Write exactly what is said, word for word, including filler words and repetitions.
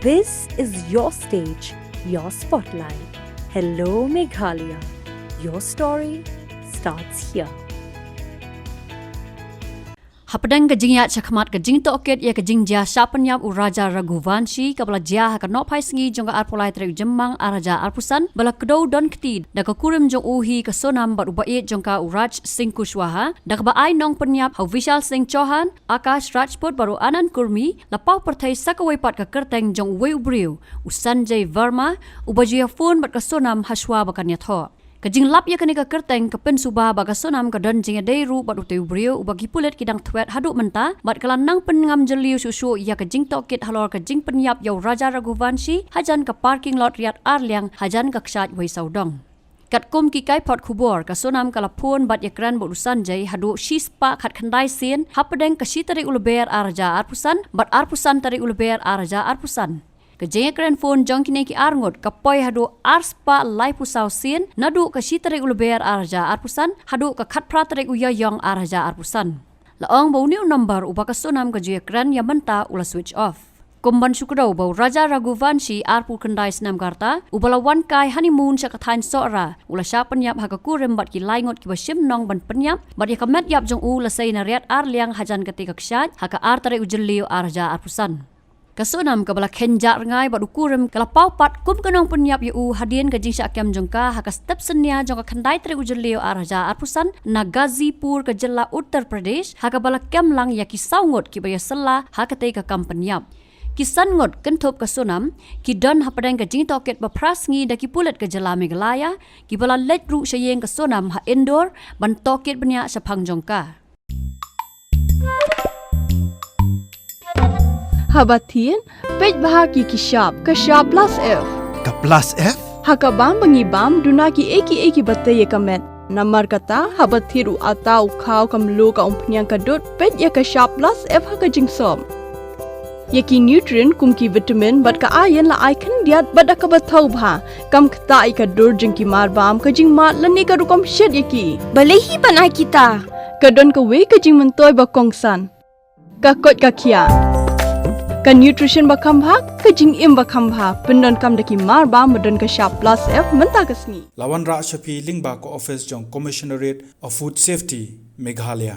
This is your stage, your spotlight. Hello, Meghalaya. Your story starts here. Hapdeng ka jingïaid shakhmat ka jingtohkit ïa ka jingjia shah pynïap u Raja Raghuvanshi kaba la jia ha ka nohphai sngi jong ka arphew lai tarik u Jymmang ar hajar arphew san, ba la kdew don kti da ka kurim jong u hi ka Sonam bad u ba-ïeit jong ka u Raj Singh Kushwaha, da kaba ai nongpynïap ha u Vishal Singh Chauhan, Akash Rajput bad u Anand Kurmi, la paw pyrthei sa kawei pat ka kyrteng jong uwei u briew, u Sanjay Verma, uba ju ïa phone bad ka Sonam hashwa ba kan ïathoh. Ka jinglap ïa kane ka kyrteng ka pynsuba ba ka Sonam ka don jingïadei ruh bad utei u briew uba ki pulit ki dang thwet haduh mynta, bad ka la nang pynngam jylliew shuh shuh ïa ka jingtohkit halor ka jingpynïap ïa u Raja Raghuvanshi hajan ka parking lot Riat Arliang hajan ka kshaid wei sawdong. Katkum ki kaiphod khubor, ka Sonam ka la phone bad ïakren bad u Sanjay haduh shispah khatkhyndai sien hapdeng ka shi tarik u Lber ar hajar arphew san bad arphew san tarik u Lber ar hajar arphew san. Ka jingïakren phone jong kine ki arngut ka poi haduh arspah laiphew saw sien naduh ka shi tarik u Lber ar hajar arphew san haduh ka khatphra tarik u Ïaïong ar hajar arphew san. La ong ba une u number uba ka Sonam ka ju ïakren ïa mynta u la switch off. Kum ban shu kdew ba u Raja Raghuvanshi arphew khyndai snem ka rta, uba la wan kai honeymoon sha ka thaiñ Sohra, u la shah pynïap ha ka kurim bad ki lai ngut kiba shim nong ban pynïap, bad ïa ka met ïap jong u la sei na Riat Arliang hajan katei ka kshaid ha ka ar tarik u Jylliew ar hajar arphew san. Ka Sonam kaba la khein jah rngai bad u kurim ka la paw pat kum ka nongpynïap ïa u hadien ka jingshah kem jong ka ha ka step synñia jong ka khyndai tarik u Jylliew ar hajar arphew san na Ghazipur ka jylla Uttar Pradesh, ha kaba la kem lang ïa ki saw ngut kiba ïasylla ha katei ka kam pynïap. Ki san ngut kynthup ka Sonam ki don hapdeng ka jingtohkit ba phra sngi da ki pulit ka jylla Meghalaya, kiba la leit ruh sha ïing ka Sonam ha Indore ban tohkit bniah shaphang jong ka. Haba thied, peit bha ki ki shap, ka shap plus F. Ka plus F? Ha ka bam ba ngi bam, duna kiei kiei kiba tei ïa ka met. Namar kata, haba thied u atta, u khaw, ka mluh, ka umphniang, ka dud, peit ïa ka shap plus F ha ka jingsop. Ïa ki nutrient kum ki vitamin bad ka iron la ai khyndiat bad da kaba thaw bha. Kam ktah ïa ka dur jong ki mar bam, ka jingmad lane ka rukom shet ïa ki. Balei hi ban ai kita? Ka don kawei ka jingmyntoi ba kongsan. Ka koit ka khiah. Ka nutrition ba kham bha, ka jingim ba kham bha, pyndonkam da ki mar bam ba don ka shap plus F mynta ka sngi. La wanrah sha phi lyngba ka office jong Commissionerate of Food Safety, Meghalaya.